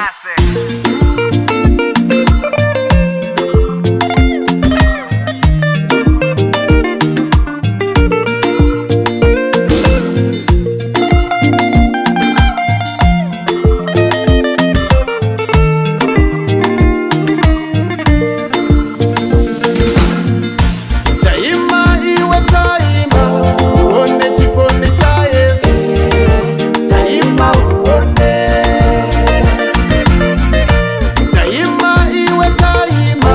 Classic. Taima iwe taima, uone chikondi cha Yesu. Taima uone. Taima iwe taima,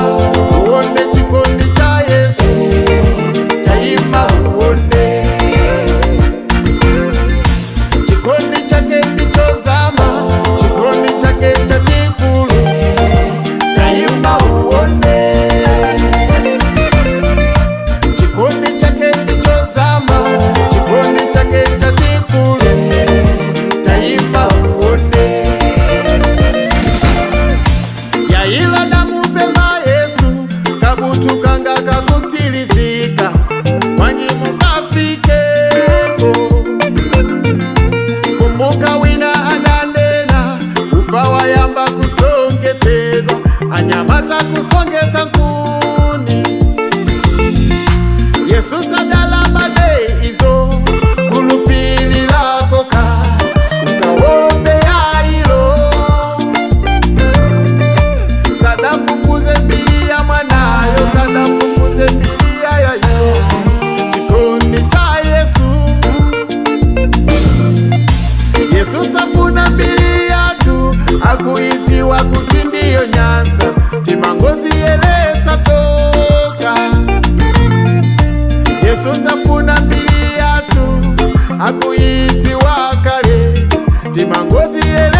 uone chikondi cha Yesu. Taima uone. Chikondi chake ndichozama, chikondi chake chachikulu. Taima uone. Chikondi chake ndichozama, chikondi chake chachikulu. Taima uone. Yaila namupemba Yesu, kabutu kanga kakutsilizika, mwanyi mukafikeko. Kumbuka wina ananena, ufa wayamba kusongetedwa, anyamata kusongesa nkuni. Yesu sadalabade izo kulupililakoka usawope yailo sadafufuze mbili ya mwanayo, sadafufuze mbili ya yayo, chikondi cha Yesu. Yesu safuna mbili yatu, akuitiwa kuti ndiyo nyansa, timangozi yeleta toka. Yesu safuna mbili yatu, akuitiwa kale, timangozi yeleta.